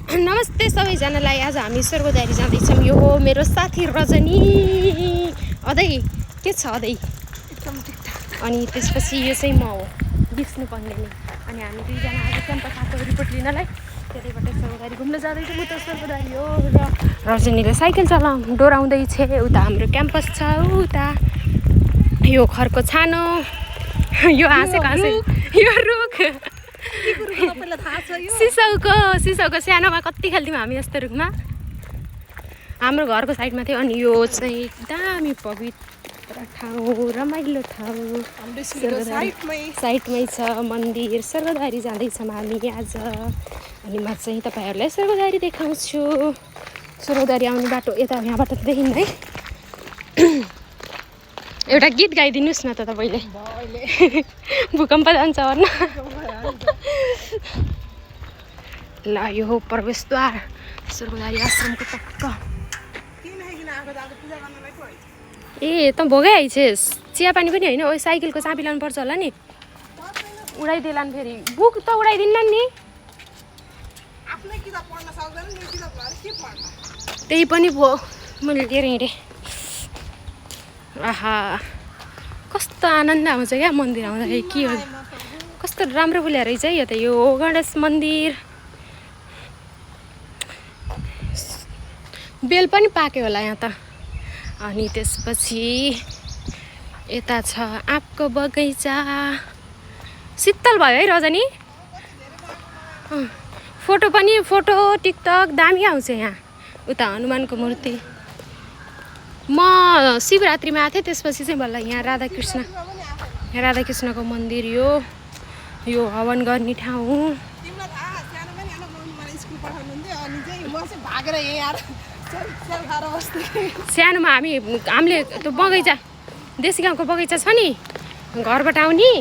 नमस्ते सबैजनालाई। आज हामी स्वर्गदारी जाँदैछौँ। यो हो मेरो साथी रजनी। अदै के छ अदै? एकदम ठिकठाक। अनि त्यसपछि यो चाहिँ म हो विष्णु पण्डेनी। अनि हामी दुईजना आज क्याम्पस आएको रिपोर्ट लिनलाई त्यतैबाट स्वर्गदारी घुम्न जाँदैछौँ। उता स्वर्गदारी हो र रजनीले साइकल डोराउँदैछ। उता हाम्रो क्याम्पस छ। उता यो खरको छानो, यो हाँसेको यो रुख सिसाउको सानोमा कति खेल्थ्यौँ हामी यस्तो रुखमा। हाम्रो घरको साइडमा थियो। अनि यो चाहिँ दामी पवित्र ठाउँ, रमाइलो ठाउँ, साइडमै छ मन्दिर। स्वर्गदारी जाँदैछौँ हामी आज। अनि म चाहिँ तपाईँहरूलाई स्वर्गदारी देखाउँछु। स्वर्गदारी आउने बाटो यता यहाँबाट देखिन्न है। एउटा गीत गाइदिनुहोस् न त तपाईँले। भूकम्प जान्छ भन्न। ल यो हो प्रवेशद्वार स्वर्गदारी आश्रमको टक्क। ए त भोगै आइछेस्। चियापानी पनि होइन। ओ साइकलको चाबी लानुपर्छ होला नि। उडाइदेलान् फेरि। बुक त उडाइदिन्न नि। त्यही पनि भयो। मैले लिएर हिँडेँ। आहा कस्तो आनन्द आउँछ क्या मन्दिर आउँदाखेरि। के हो कस्तो राम्रो बोल्या रहेछ है। यो त यो गणेश मन्दिर। बेल पनि पाक्यो होला यहाँ त। अनि त्यसपछि यता छ आँपको बगैँचा। शीतल भयो है रजनी। फोटो टिकटक दामी आउँछ यहाँ। उता हनुमानको मूर्ति। म शिवरात्रिमा आएको थिएँ। त्यसपछि चाहिँ बल्ल यहाँ राधाकृष्णको मन्दिर। यो हवन गर्ने ठाउँ। सानोमा हामीले त्यो बगैँचा देशी गाउँको बगैँचा छ नि, घरबाट आउने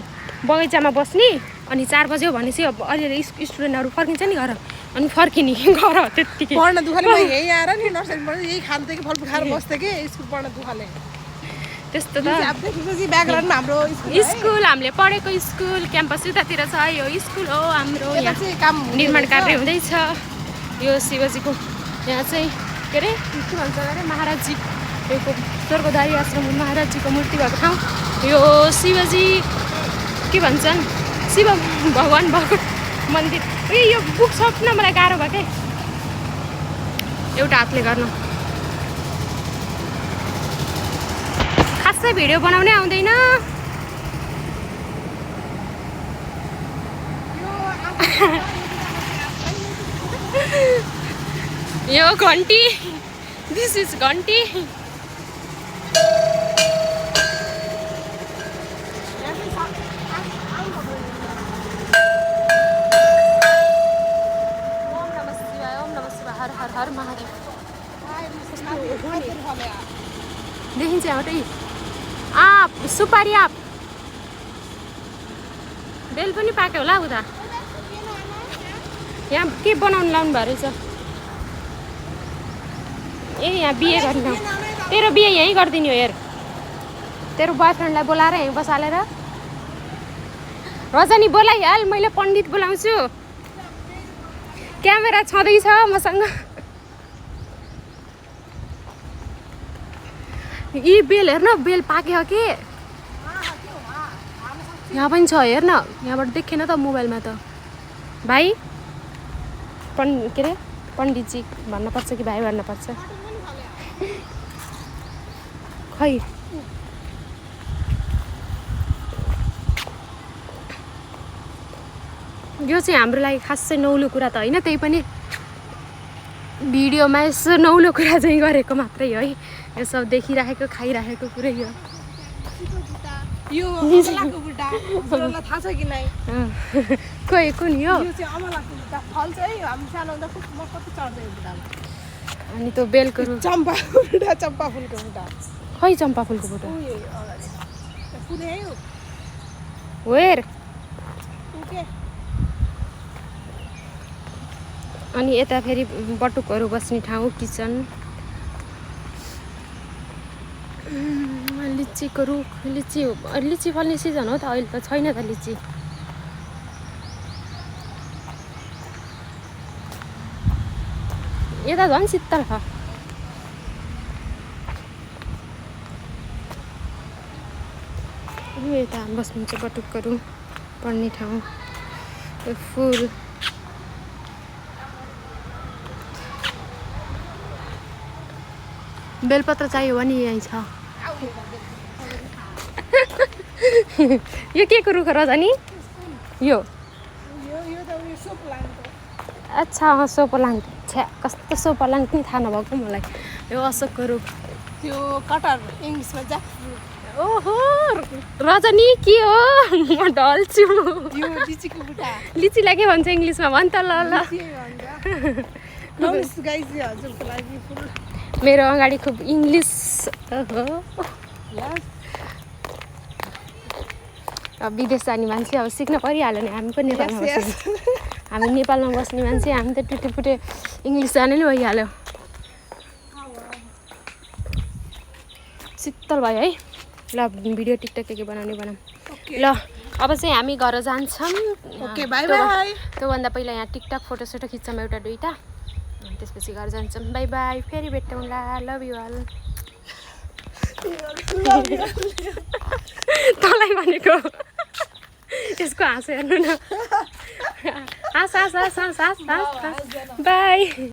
बगैँचामा बस्ने। अनि 4 बज्यो भनेपछि अब अलिअलि स्टुडेन्टहरू फर्किन्छ नि घर। अनि फर्किने घर त्यत्तिकै पढ्न दुखाले। म यही आएर नि नर्सरीबाट यही खान्थेँ कि फलफुल खाएर बस्थेँ कि स्कुल पढ्न दुखाले। त्यस्तो त ब्याकग्राउन्ड हाम्रो स्कुल हामीले पढेको स्कुल क्याम्पस उतातिर छ। यो स्कुल हो हाम्रो। यहाँ चाहिँ काम निर्माण कार्य हुँदैछ। यो शिवजीको यहाँ चाहिँ के अरे के भन्छ अरे महाराजजी यो स्वर्गदारी आश्रम महाराजजीको मूर्ति भएको ठाउँ। यो शिवजी के भन्छन् शिव भगवान भएको मन्दिर। ए यो बुक सक्न मलाई गाह्रो भयो क्या एउटा हातले गर्नु। खासै भिडियो बनाउनै आउँदैन। यो घन्टी दिस इज घन्टी। हर महादेव देखिन्छ एउटै आँप सुपारी आँप। बेल पनि पाक्यो होला उता। यहाँ के बनाउनु लाउनु भएको रहेछ। ए यहाँ बिहे गर्ने ठाउँ। तेरो बिहे यहीँ गरिदिने हो। हेर तेरो बोयफ्रेन्डलाई बोलाएर यहीँ बसालेर। रजनी बोलाइहाल। मैले पण्डित बोलाउँछु। क्यामेरा छँदैछ मसँग। यी बेल हेर्न बेल पाक्यो के। यहाँ पनि छ हेर्न। यहाँबाट देखेन त मोबाइलमा त। भाइ के अरे पण्डितजी भन्नुपर्छ कि भाइ भन्नुपर्छ खै। यो चाहिँ हाम्रो लागि खासै नौलो कुरा त होइन। त्यही पनि भिडियोमा यसो नौलो कुरा चाहिँ गरेको मात्रै है। यो सब देखिराखेको खाइराखेको कुरै हो। यो अमलाको बुट्टा हजुरहरुलाई थाहा छ कि नै? कोही कुन यो? यो चाहिँ अमलाको बुट्टा फल्छ है। हामी सानो हुँदा म कति चढ्दै बुट्टामा। अनि त्यो बेलको चम्पा बुट्टा, चम्पा फुलको बुट्टा। खै चम्पा फुलको बुट्टा? ओए अगाडि। फुले है यो। वेयर? ओके। अनि यता फेरि बटुकहरू बस्ने ठाउँ किचन। लिचीको रुख। लिची फल्ने सिजन हो त अहिले त छैन त लिची। यता झन् शीतल छ यता बस्नु चाहिँ बटुकहरू पढ्ने ठाउँ फुल बेलपत्र चाहियो भने यहीँ छ यो के को रुख र नि यो अच्छा सोपलाङ छ्या कस्तो सोपलाङ पनि थाहा नभएको मलाई यो अशोकको रुख त्यो कटर इङ्ग्लिसमा ज्याकफ्रुट ओहो रजनी के हो म ढल्छु यो लिचीको बुट्टा लिचीलाई के भन्छ इङ्ग्लिसमा भन् त ल गाइस यो हजुरको लागि फुल मेरो अगाडि खुब इङ्ग्लिस ओहो अब विदेश जाने मान्छे अब सिक्न परिहाल्यो नि हामी पनि नेपालमा बस्ने हामी नेपालमा बस्ने मान्छे हामी त टुटेफुटे इङ्ग्लिस जाने नै भइहाल्यो शीतल भयो है ल भिडियो टिकटक के बनाउने बनाऊँ ल अब चाहिँ हामी घर जान्छौँ ओके बाई बाई त्योभन्दा पहिला यहाँ टिकटक फोटोसोटो खिच्छौँ एउटा दुईवटा त्यसपछि घर जान्छौँ बाई बाई फेरि भेट्टौँ ला लभ यु अल तँलाई भनेको त्यसको हाँस हेर्नु न हाँस बाई